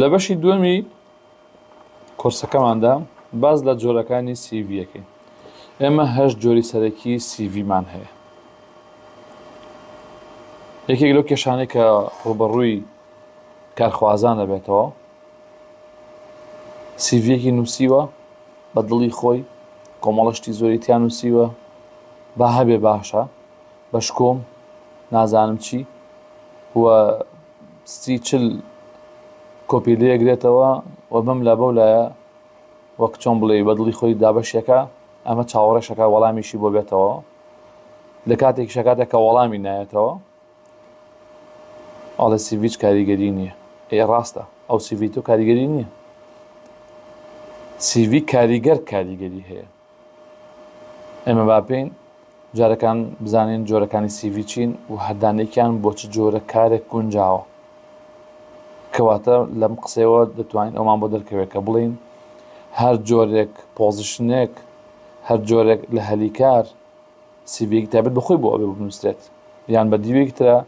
لە بەشی دووەمی کۆرسەکەماندا باس لە جۆرەکانی سیڤیەکەین. ئێمە هەشت جۆری سەرەکی سیڤیمان هەیە. یەکێک لەو کێشانەی کە ڕوبەڕووی کارخوازان دەبێتەوە سیڤیەکی نووسیوە بە دڵی خۆی کۆمەڵشتی زۆری تیا نووسیوە با هەبێ باشە بەشکۆم نازانم چی و سی چل کۆپی لێگرێتەوە و بەم لا بەو لایە وەک چۆن بڵێ بە دڵی خۆی دابەشێکە ئەمە چاوەڕێشەکە وەڵامیشی بۆ بێتەوە لە کاتێک شەکاتێک کە وەڵامی نایەتەوە ئەڵێ سیڤیچ کاریگەری نییە. ئێ ڕاستە ئەو سیڤی تۆ کاریگەری نییە. سیڤی کاریگەر کاریگەری هەیە. ئێمە با پێین جارەکان بزانین جۆرەکانی سیڤی چین و هەردانێکیان بۆ چ جۆرە کارێک گونجاوە. کەواتە لەم قسەوە دەتوانین ئەومان بۆ دەرکەوێت کە بڵین هەر جۆرێک position ێک هەر جۆرێک لە هەلیکار سیڤییەکی تایبەت بە خۆی بۆ ئەبێ بنووسرێت یان بە دیوێکی ترە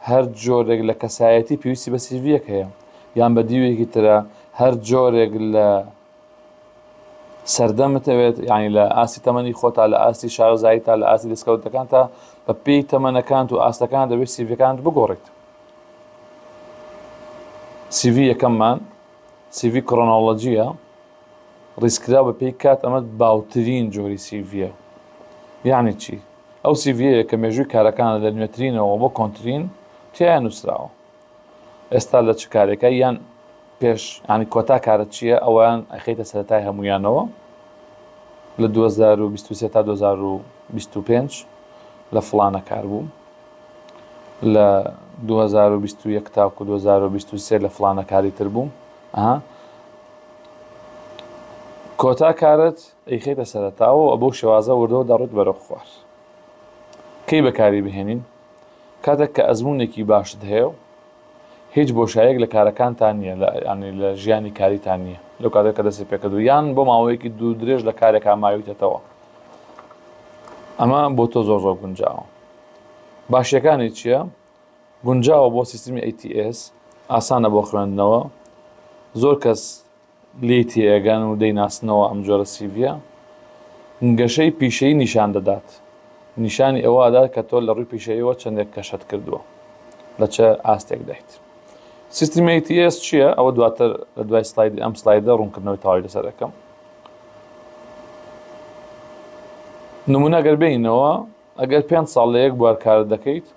هەر جۆرێک لە کەسایەتی پێویستی بە سیڤیەک هەیە یان بە دیوێکی ترە هەر جۆرێک لە سەردەمت ئەوێت یعنی لە ئاستی تەمەنی خۆتا لە ئاستی شارەزایی تا لە ئاستی دەستکەوتەکان تا بە پێی تەمەنەکانت و ئاستەکان دەبێت سیڤەکانت بگۆڕیت. سیڤی یەکەممان سیڤی chronology یە ڕیزکراو بە پێی کات ئەمە باوترین جۆری سیڤیە یعنی چی ئەو سیڤیەیە کە مێژووی کارەکانە لە نوێترینەوە بۆ کۆنترین تیایا نووسراوە ئێستا لە چ کارێکە یان پێش ینی کۆتا کارت چییە ئەویان ئەخیتە سەرەتای هەمویانەوە لە 2023 تا 2025 لە فڵانە کار بووم لە 2021 تاکو 2023 لە فڵانە کاری تر بووم ئەها کۆتا کارت ئەیخەیتە سەرەتاوە و بەو شێوازە وردەوە دەڕۆیت بەرەو خوار. کەی بەکاری بهێنین؟ کاتێک کە ئەزموونێکی باشت هەیە و هیچ بۆشایەک لە کارەکانتان نییە لە ینی لە ژیانی کاریتان نییە لەو کاتێک کە دەستی پێکردو یان بۆ ماوەیەکی دوو درێژ لە کارێکا ماویتەتەوە ئەمە بۆ تۆ زۆر زۆر گونجاوە. باشیەکانی چییە؟ گونجاوە بۆ سیستمی ATS، ئاسانە بۆ خوێندنەوە، زۆر کەس لێی تێئەگەن و دەیناسنەوە ئەم جۆرە سیڤیە گەشەی پیشەیی نیشان دەدات، نیشانی ئەوە ئەدات کە تۆ لە ڕووی پیشەییەوە چەندێک گەشەت کردووە، لە چ ئاستێکدایت. سیستمی ATS چییە؟ ئەوە دواتر لە دوای سلایدی ئەم سلایدە ڕوونکردنەوەی تەواوی لەسەر دەکەم. نمونە گەر بێینەوە ئەگەر پێنج ساڵ لە یەک بوار کارت دەکەیت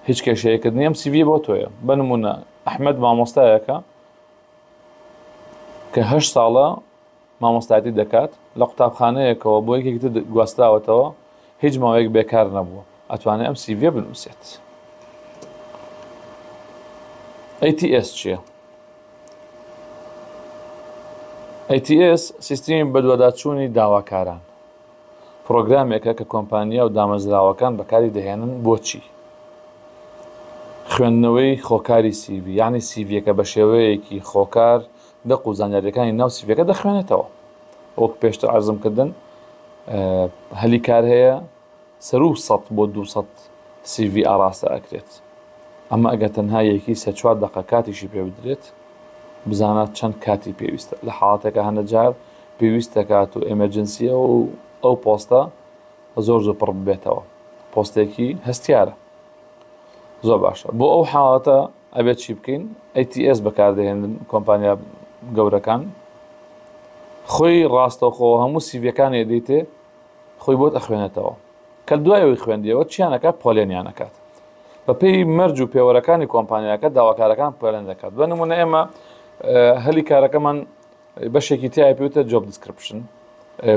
هیچ کێشەیەکت نییە ئەم سیڤیە بۆ تۆیە بە نمونە ئەحمەد مامۆستایەکە کە هەشت ساڵە مامۆستایەتی دەکات لە قوتابخانەیەکەوە بۆ یەکێکی تر گواستراوەتەوە هیچ ماوەیەک بێکار نەبووە ئەتوانێت ئەم سیڤیە بنووسێت. ATS چییە؟ ATS سیستمی بەدواداچوونی داواکاران پڕۆگرامێکە کە کۆمپانیا و دامەزراوەکان بەکاری دەهێنن بۆچی؟ خوێندنەوەی خۆکاری سیڤی یانی سیڤیەکە بە شێوەیەکی خۆکار دەق و زانیاریەکانی ناو سیڤیەکە دەخوێنێتەوە وەک پێشتر عەرزم کردن هەلی کار هەیە سەروو 100 بۆ 200 سیڤی ئاراستە ئەکرێت ئەمە ئەگەر تەنها یەکی سێ چوار دەقە کاتیشی پێ بدرێت بزانە چەند کاتی پێویستە لە حاڵەتێکە هەندە جار پێویست دەکات و emergency یە و ئەو پۆستە زۆر زۆر پڕ ببێتەوە پۆستێکی هەستیارە زۆر باشە بۆ ئەو حاڵەتە ئەبێت چی بکەین ATS بەکاردەهێنن کۆمپانیا گەورەکان خۆی ڕاستەوخۆ هەموو سیڤەکانی دیتێ خۆی بۆت ئەخوێنێتەوە کە دوای ئەوەی خوێندیەوە چیان ئەکات پۆلێنیان ئەکات بەپێی مەرج و پێوەرەکانی کۆمپانیاکە داواکارەکان پۆلێن دەکات بە نمونە ئێمە هەلی کارەکەمان بەشێکی تای پێوتە job description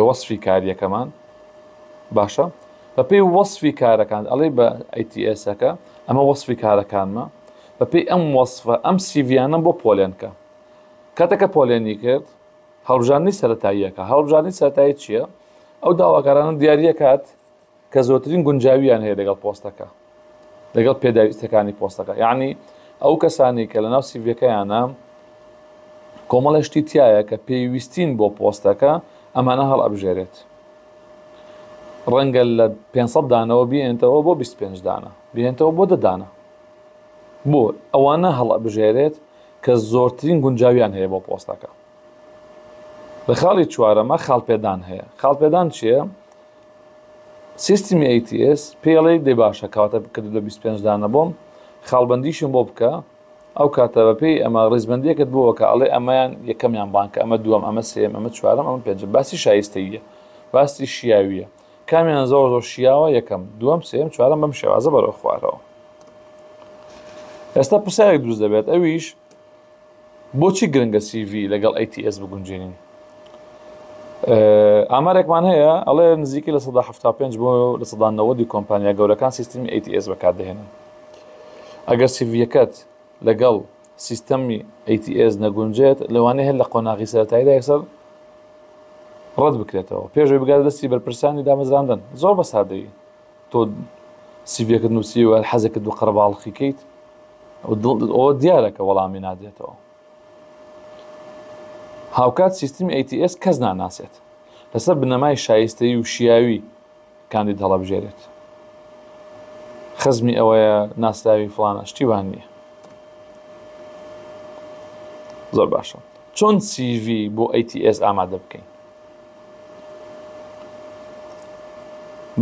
وەصفی کاریەکەمان باشە بەپێی وەصفی کارەکان ئەڵێ بە ATS ەکە ئەمە وەصفی کارەکانمە بەپێی ئەم وەصفە ئەم سیڤیانە بۆ پۆلێنکە کاتێکە پۆلێنی کرد هەڵبژاردنی سەرەتاییەکە، هەڵبژاردنی سەرەتایی چییە؟ ئەو داواکارانە دیاریەکات کە زۆرترین گونجاویان هەیە لەگەڵ پۆستەکە لەگەڵ پێداویستەکانی پۆستەکە یعنی ئەو کەسانی کە لەناو سیڤەکەیانە کۆمەڵە شتی تایە کە پێویستین بۆ پۆستەکە ئەمانە هەڵ ئەبژێرێت ڕەنگە لە 500 دانەوە بێنێتەوە بۆ 25 دانە بێنێتەوە بۆ دەدانە بۆ ئەوانە هەڵ ئەبژێرێت. کە زۆرترین گونجاویان هەیە بۆ پۆستەکە. لە خاڵی چوارەمە خاڵپێدان هەیە. خاڵپێدان چییە؟ سیستمی ATS پێڵێ دەی باشە کەواتە بکرد لە 25 دانە بۆم خاڵبندیشم بۆ بکە ئەو کاتە بەپێی ئەمە ڕیزبندیەکەت بۆ کە ئەڵێ ئەمەیان یەکەمیان بانکە ئەمە دووەم ئەمە سێم ئەمە چوارەم ئەمە پێنجم باسی شایستەیە باسی شیاویە کامیان زۆر زۆر شیاوە یەکەم دووەم سێم چوارەم بەم شێوازە بەرەو خوارەوە ئێستا پرسیارێک دروست دەبێت ئەویش بۆچی گرنگە CV لەگەڵ ATS بگونجێنین ئامارێکمان هەیە ئەڵێ نزیکی 75 بۆ 90 کۆمپانیا گەورەکان سیستمی ATS بەکاردەهێنن ئەگەر سیڤیەکەت لەگەڵ سیستەمی ATS نەگونجێت لەوانەیە هەر لە قۆناغی سەرەتاییدا یەکسەر ڕەت بکرێتەوە پێشەوەی بگاتە دەستی بەرپرسانی دامەزراندن زۆر بە سادەیی تۆ سیڤیەکەت نووسیوە هەر حەزێکت دوو قەرەباڵخی کەیت ئەوە دیارە کە وەڵامی نادرێتەوە هاوکات سیستمی ATS کەس ناناسێت لەسەر بنەمای شایستەیی و شیاوی کاندید هەڵەبژێرێت خزمی ئەوەیە ناسراوی فڵانە شتی وان نییە زۆر باشە چۆن CV بۆ ATS ئامادە بکەین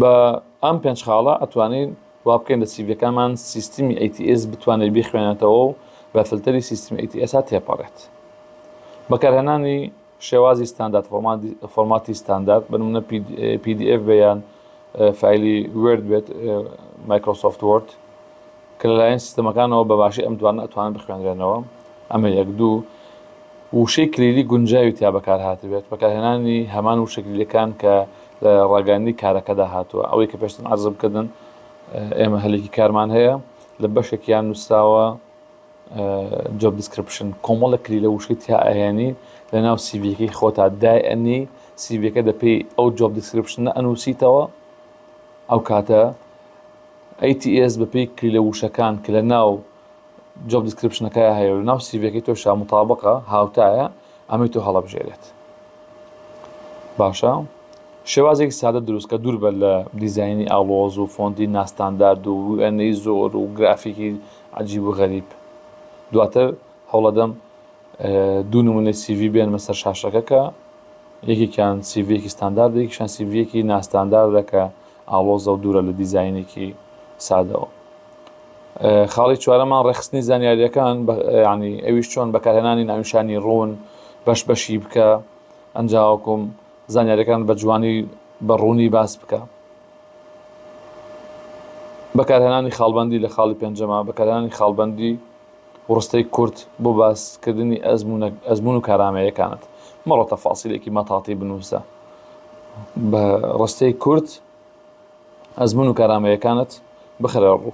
بە ئەم پێنج خاڵە ئەتوانین وا بکەین لە سیڤەکانمان سیستمی ATS بتوانێت بیخوێنێتەوە و بە فلتەری سیستمی ATS تێپەڕێت بەکارهێنانی شێوازی ستاندارد، فۆرماتی ستاندارد، بە نمونە PDF بێ یان فایلی Word بێت، Microsoft Word، کە لەلایەن سیستەمەکانەوە بە باشی ئەم دوانە ئەتوانن بخوێنرێنەوە. ئەمە یەک. دوو، وشەی کلیلی گونجاوی تیا بەکار هاتبێت، بەکارهێنانی هەمان وشە کلیلەکان کە لە ڕاگەیاندنی کارەکەدا هاتووە. ئەوەی کە پێشتر عەرزم کردن، ئێمە هەلێکی کارمان هەیە، لە بەشێکیان نووسراوە Job Description، کۆمەڵێک کلیلە وشەی تیا ئەهێنی لە ناو سیڤیەکەی خۆتا دای ئەنی سیڤیەکە دەپێی ئەو Job Description ە ئەنووسیتەوە ئەو کاتە ATS بەپێی کلیلە وشەکان کە لە ناو Job Description ەکە هەیە و ناو سیڤیەکەی تۆشا مطابقە هاوتایە ئەمەی تۆ هەڵەبژێرێت باشە شێوازێکی سادە دروست کە دوور بە لە دیزاینی ئاڵۆز و فۆنتی ناستاندارد و وێنەی زۆر و گرافیکی عەجیب و غەریب دواتر هەوڵەدەم دوو نمونەی سیڤی بێنمە سەر شاشەکە کە یەکێکیان سیڤیەکی ستاندارد یەکیشان سیڤیەکی ناستانداردە کە ئاڵۆزە و دوورە لە دیزاینێکی سادەوە. خاڵی چوارەمان ڕێکخستنی زانیاریەکان ینی ئەویش چۆن بەکارهێنانی ناونیشانی ڕوون بەش بەشی بکە ئەنجاوەکم زانیاریەکان بە جوانی بە ڕوونی باس بکە. بەکارهێنانی خاڵبەندی لە خاڵی پێنجەما بەکارهێنانی خاڵبەندی و ڕستەی کورت بۆ باسکردنی ئەزموون و کارامەیەکانت مەڕۆ تەفاسیلێکی مەتاتی بنووسە بە ڕستەی کورت ئەزموون و کارامەیەکانت بخەرە ڕوو.